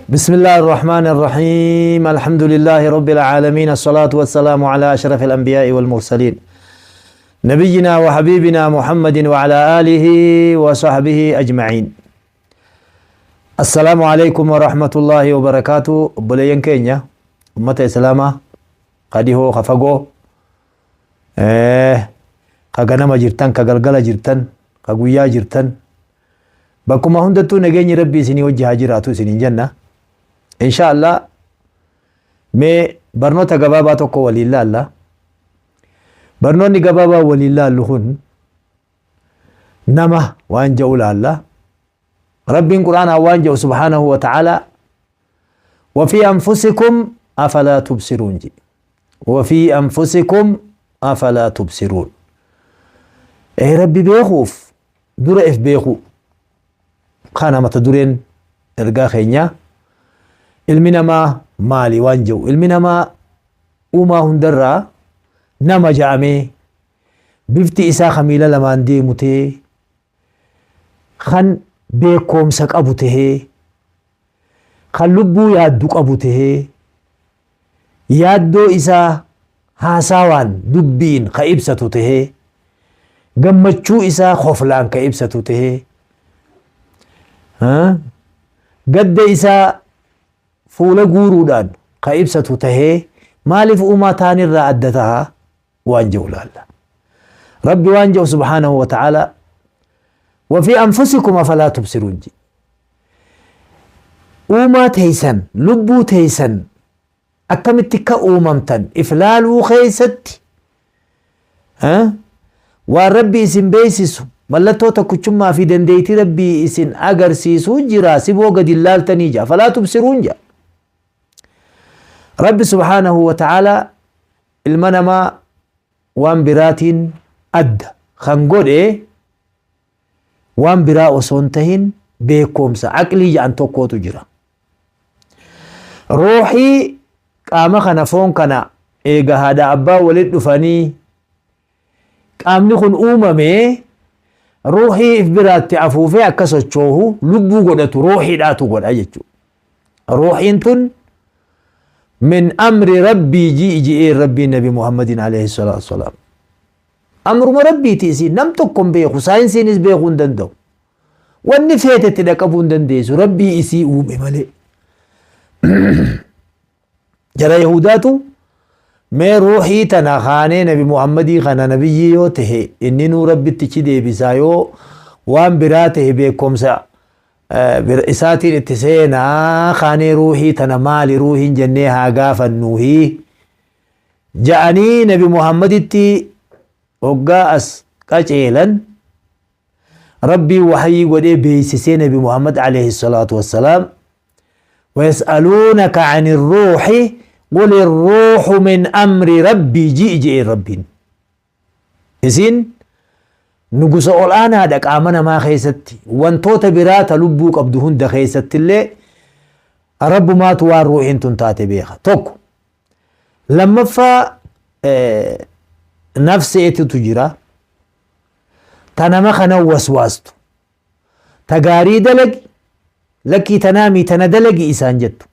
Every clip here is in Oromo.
بسم الله الرحمن الرحيم الحمد لله رب العالمين الصلاة والسلام على أشرف الأنبياء والمرسلين نبينا وحبيبنا محمد وعلى آله وصحبه أجمعين السلام عليكم ورحمة الله وبركاته بلين كينيا أمة إسلامة قديه خفقو إيه كغنما جرتن كغلغلة جرتن كغويا جرتن bakkuma hundattuu nageenyi rabbii isinii wajji haa jiraatu isiniin jenna. Insha Allah mee barnoota gabaabaa tokko waliin laalla. Barnoonni gabaabaa waliin laallu kun nama waan jedhu laalla. Rabbiin Qur'aanaa waan jedhu subhaanahu wa ta'ala وفي أنفسكم أفلا تبصرون جي وفي أنفسكم أفلا تبصرون إيه ربي beekuuf dura if beekuu kana mata dureen ergaa keenya. Ilmi namaa maali waan jedhu, ilmi namaa uumaa hundarraa nama ja'amee bifti isaa kan miila lamaan deemu ta'ee, kan beekumsa qabu tahee, kan lubbuu yaaddu qabu tahee, yaaddoo isaa haasawaan dubbiin ka ibsatu tahee, gammachuu isaa koflaan ka ibsatu tahee, gadda isaa fuula guuruudhaan ka ibsatu tahee, maaliif uumaa taanirraa adda tahaa waan jedhu laalla. Rabbi waan jedhu subhaanahu wa ta'ala وفي أنفسكم أفلا تبصرون جي uumaa teeysan lubbuu teeysan akkamitti ka uumamtan if laaluu keeysatti waan rabbi isin beeysisu mallattoo tokkichummaa fi dandeeytii rabbii isin agarsiisuu jira siboo gadi laaltanii jaa فلا تبصرون jaa. Rabbi subhaanahu wa ta'ala ilma namaa waan biraatiin adda kan godhe waan biraa osoo hin tahin beekumsa aqlii jedhan tokkootu jira. Ruuxii qaama kana foon kana eega haadha abbaa walitti dhufanii qaamni kun uumamee ruuxii if biraatti afuufee akka sochoohu lubbuu godhatu ruuxiidhaatu godha jechuudha. Ruuxiin tun من أمر ربي ji'i ji'ee rabbii nabi Muhammadin عليه الصلاة والسلام. Amruma rabbiiti isiin nam tokko hin beeku, saayinsiinis beekuu hin danda'u. Wanni feetetti dhaqabuu hin dandeessu rabbii isii uume malee. Jara Yahudaatu mee ruuxii tana kaanee nabi Muhammadii kana nabiyyii yoo tahe inni nuu rabbitti chi deebisaa, yoo waan biraa tahe beekumsa isaatiin itti seenaa, kaanee ruuxii tana maali ruuxiin jennee haa gaafannuuhi ja'anii nabi Muhammaditti hoggaa as qaceelan rabbii waxyii godhee beeksisee nabi Muhammad عليه الصلاة والسلام ويسألونك عن الروح قل الروح من أمر ربي ji'i ji'e rabbiin. Isin nugusa ol aanaadha qaama namaa keessatti, wantoota biraa ta lubbuu qabdu hunda keessatti illee rabbumaatu waan ruuxiin tun taate beeka. Tokko lammaffaa nafseetitu jira ta nama kana waswaastu, ta gaarii dalagi, lakkii tanaamii tana dalagi isaan jettu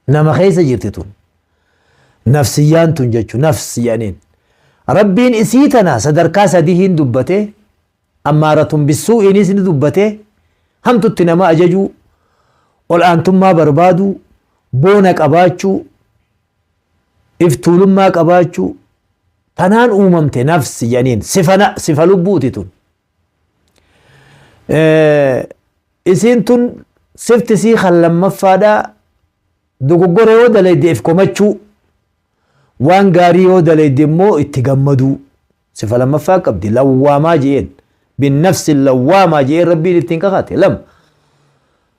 nama keessa jirti. Tun nafsiyyaan tun jechu nafsi jedhaniin. Rabbiin isii tana sadarkaa sadihiin dubbate. أمارة بالسوء inis ni dubbate, hamtutti nama ajajuu, ol aantummaa barbaaduu, boona qabaachuu, iftuulummaa qabaachuu tanaan uumamte nafsi jedhaniin. Sifa sifa lubbuuti tun. Isiin tun sifti sii kan lammaffaadhaa dogoggora yoo dalayde if komachuu, waan gaarii yoo dalayde immoo itti gammaduu sifa lammaffaa qabdi. لوامة jeen بالنفس اللوامة jeen rabbiin ittiin kakate lama.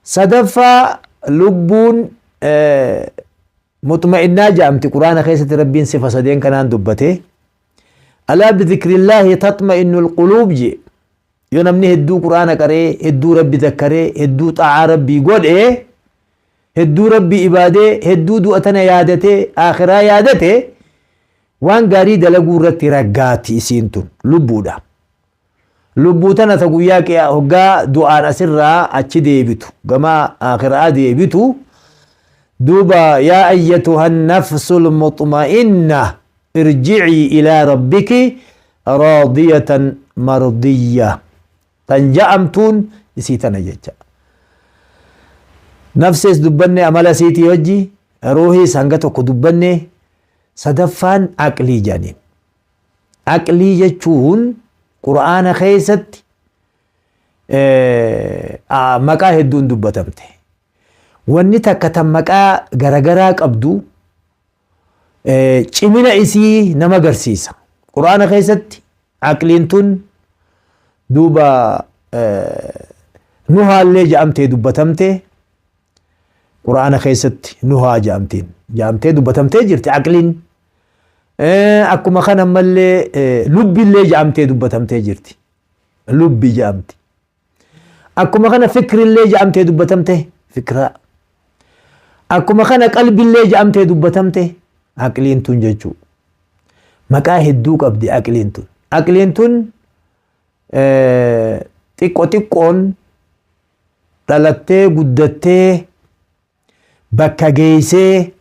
Sadaffaa lubbuun مطمئنة jedhamti. Quraana keessatti rabbiin sifa sadeen kanaan dubbate. ألا بذكر الله تطمئن القلوب je. Yoo namni hedduu quraana qaree, hedduu rabbi zakkaree, hedduu xaa'aa rabbii godhee, hedduu rabbii ibaadee, hedduu du'a tana yaadatee, akhiraa yaadate, waan gaarii dalaguu irratti raggaati isiin tun lubbuudha. Lubbuu tana ta guyyaa hoggaa du'aan asirraa achi deebitu gama akhiraa deebitu. Duuba yaa ayyatuha nafsul muxma'inna irjicii ilaa rabbiki raadiyatan mardiyya tan ja'amtuun isii tana jecha. Nafsees dubbanne amala isiitii wajji, ruuhiis hanga tokko dubbanne, sadaffaan aqlii jedhaniin. Aqlii jechuun Qur'aana keessatti maqaa hedduun dubbatamte. Wanni takka tan maqaa garagaraa qabdu cimina isii nama garsiisa. Qur'aana keessatti aqliin tun duuba nuhaallee ja'amtee dubbatamte. Qur'aana keessatti nuhaa ja'amteen ja'amtee dubbatamtee jirti aqliin. Akkuma kana ammallee lubbillee ja'amtee dubbatamtee jirti. Lubbi ja'amti. Akkuma kana fikrillee ja'amtee dubbatamte fikraa. Akkuma kana qalbillee ja'amtee dubbatamte aqliin tun jechuu. Maqaa hedduu qabdi aqliin tun. Aqliin tun xiqqo xiqqoon dhalattee guddattee bakka geessee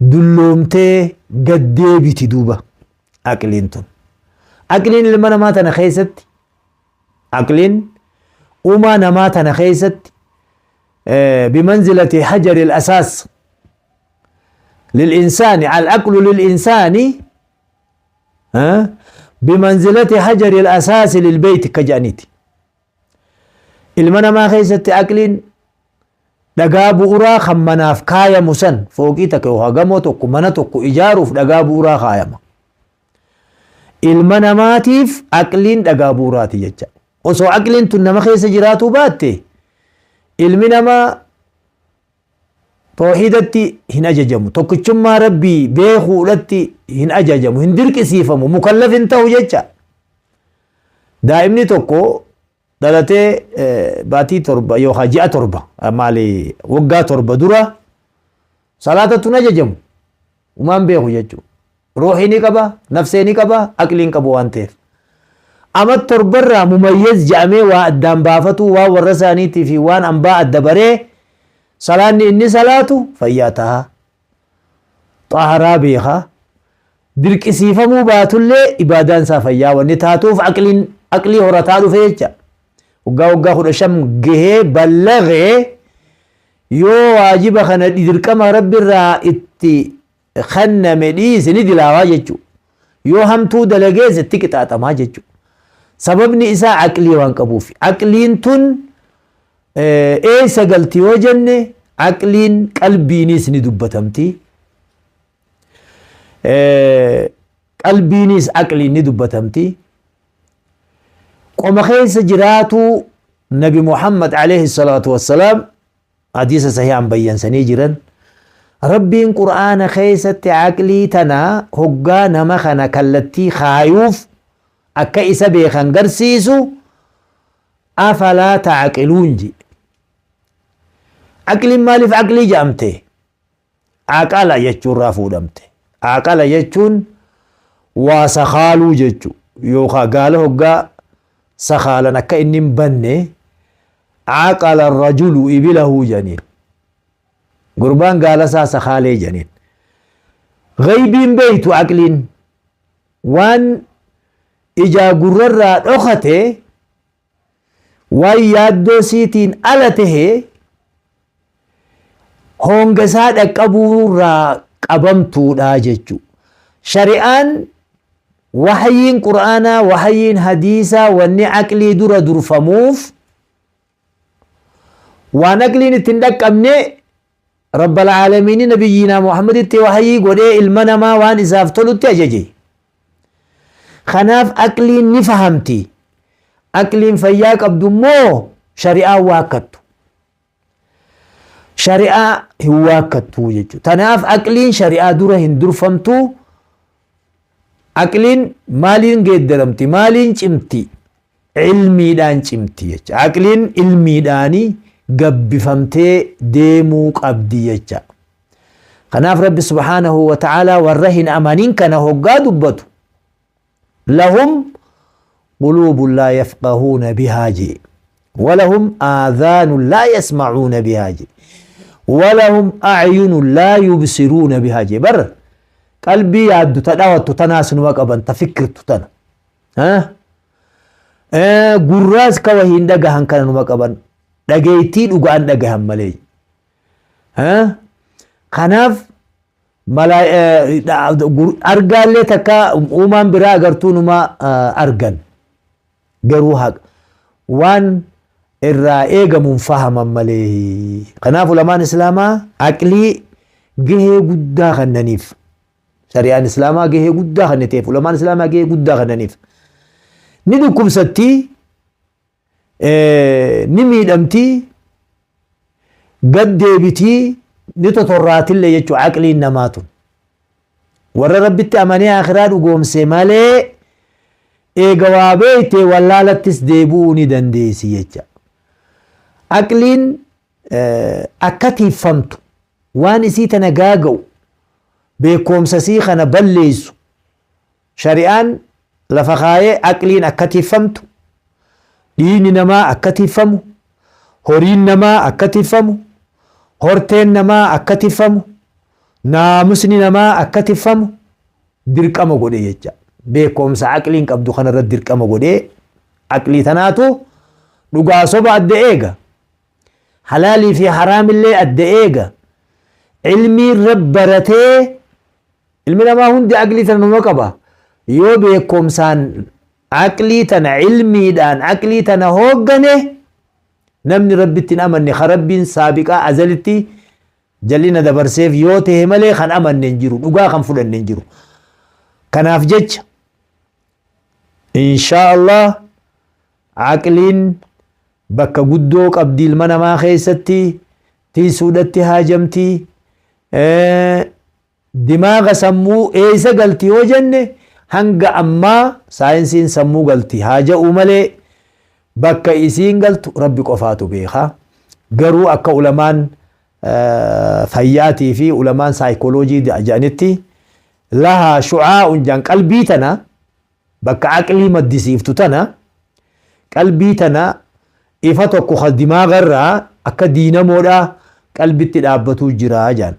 dulloomtee gad deebiti duuba aqliin tun. Aqliin ilma namaa tana keessatti, aqliin uumaa namaa tana keessatti bimanzilati hajaril asaas lil'insaani, al-aqlu lil'insaani bimanzilati hajaril asaasi lilbeeyti akka jedhaniiti. Ilma namaa keessatti aqliin dhagaa bu'uraa kan manaaf kaayamu san, fooqii takka yookaan gamoo tokko, mana tokko ijaaruuf dhagaa bu'uraa kaayama. Ilma namaatiif aqliin dhagaa bu'uraati jecha. Osoo aqliin tun nama keessa jiraatuu baatte, ilmi namaa toohidatti hin ajajamu. Tokkichummaa Rabbii beekuudhatti hin ajajamu. Hin dirqisiifamu. Mukallaf hin ta'u jecha. Daa'imni tokko dhalatee baatii 7 yookaan ji'a 7, maali, waggaa 7 dura salaatatti hin ajajamu. Umaan beeku jechuudha. Ruuxii ni qaba, nafsee ni qaba, aqlii hin qabu waan ta'eef. Ama torbarraa mumayyaz jedhamee waa addaan baafatu, waan warra isaaniitii fi waan ambaa adda baree, salaanni inni salaatu fayyaa taha. Xaharaa beeka. Dirqisiifamuu baatullee ibaadaan isaa fayyaa wanni taatuuf aqliin aqlii horataa dhufe jecha. Waggaa waggaa 15 gahee ballagee yoo waajiba kana dirqama Rabbi irraa itti kenname dhiise ni dilaawaa jechuudha. Yoo hamtuu dalagees itti qixaaxamaa jechuudha. Sababni isaa aqlii waan qabuuf. Aqliin tun eessa galti yoo jenne, aqliin qalbiinis ni dubbatamti. Qalbiinis aqliin ni dubbatamti. Qoma keessa jiraatu Nabi Muhammad alayhi salaatu wassalaam hadiisa sahihaan bayyansanii jiran. Rabbiin Qur'aana keessatti aqlii tana hoggaa nama kana kallattii kaayuuf akka isa beekan garsiisu, afalaa ta'aqiluun ji. Aqliin maaliif aqlii jedhamte? Aqala jechuurraa fuudhamte. Aqala jechuun waa sakaaluu jechuu, yookaan gaala hoggaa sakaalan akka inni hin banne, aqala rajulu ibilahu jedhaniin. Gurbaan gaala isaa sakaalee jedhaniin. Gaybiin beeytu aqliin waan ijaa gurrarraa dhokate, waan yaaddoo siitiin ala tahe, honga isaa dhaqqabuurraa qabamtuudha jechuu. Shari'aan, wahyiin Qur'aanaa, wahyiin hadiisaa wanni aqlii dura durfamuuf, waan aqliin ittiin dhaqqabne Rabbal Aalamiini nabiyyiinaa Muhammaditti wahyii godhee ilma namaa waan isaaf tolutti ajaje. Kanaaf aqliin ni fahamti. Aqliin fayyaa qabdu immoo shari'aa waakkattu. Shari'aa hin waakkattu jechuudha. Tanaaf aqliin shari'aa dura hin durfamtu. Aqliin maaliin geeddaramti? Maaliin cimti? Ilmiidhaan cimti jecha. Aqliin ilmiidhaanii gabbifamtee deemuu qabdi jecha. Kanaaf Rabbi subhaanahu wa ta'aalaa warra hin amanin kana hoggaa dubbatu, lahum quluubun laa yafqahuuna bihaa jee, walahum aadhaanun laa yasmacuuna bihaa jee. Walahum a'yunun laa yubsiruuna bihaa jee bar qalbii yaaddu ta dhawattu tanaas numa qaban ta fikkirtu tana. Gurraas ka wahiin dhagahan kana numa qaban dhageeytii dhugaan dhagahan malee. Kanaaf argaallee takka uumaan biraa agartuu numa argan garuu haqa waan irraa eegamuun fahaman malee. Kanaaf ulamaan islaamaa aqlii gahee guddaa kennaniif. Shari'aan islaamaa gahee guddaa kenniteef ulamaan islaamaa gahee guddaa kennaniif. Ni dhukkubsatti, ni miidhamti, gad deebitii, ni totorraatillee jechuudha aqliin namaa tun. Warra Rabbitti amanee akhiraa dhugoomse malee eega waa beeyte wallaalattis deebi'uu ni dandeessi jecha. Aqliin akka tiiffamtu waan isii tana gaaga'u beekoomsa isii kana balleessu shari'aan lafa kaayee aqliin akka tiiffamtu, dhiigni namaa akka tiiffamu, horiin namaa akka tiiffamu, horteen namaa akka tiiffamu, naamusni namaa akka tiiffamu dirqama godhe jecha. Beekoomsa aqliin qabdu kanarratti dirqama godhee aqlii tanaatu dhugaa soba adda eega. Halaalii fi haraamillee adda eega. Ilmii irra baratee ilmi namaa hundi aqlii tana numa qaba. Yoo beekoomsaan aqlii tana ilmiidhaan aqlii tana hooggane namni Rabbitti hin amanne kan Rabbiin saabiqaa azalitti jallina dabarseef yoo ta'e malee kan amanne hin jiru, dhugaa kan fudhanne hin jiru. Kanaaf jecha inshaa Allah aqliin bakka guddoo qabdi ilma namaa keessatti tiisuudhatti haajamti. Dimaaga sammuu eessa galti yoo jenne hanga ammaa saayinsiin sammuu galti haa ja'u malee bakka isiin galtu Rabbi qofaatu beeka. Garuu akka ulamaan fayyaatii fi ulamaan saayikooloojii jedhanitti lahaa shu'aa'un jedhan qalbii tana bakka aqlii maddisiiftu tana qalbii tana ifa tokko ka dimaagarraa akka diinamoodhaa qalbitti dhaabbatuu jira jedhan.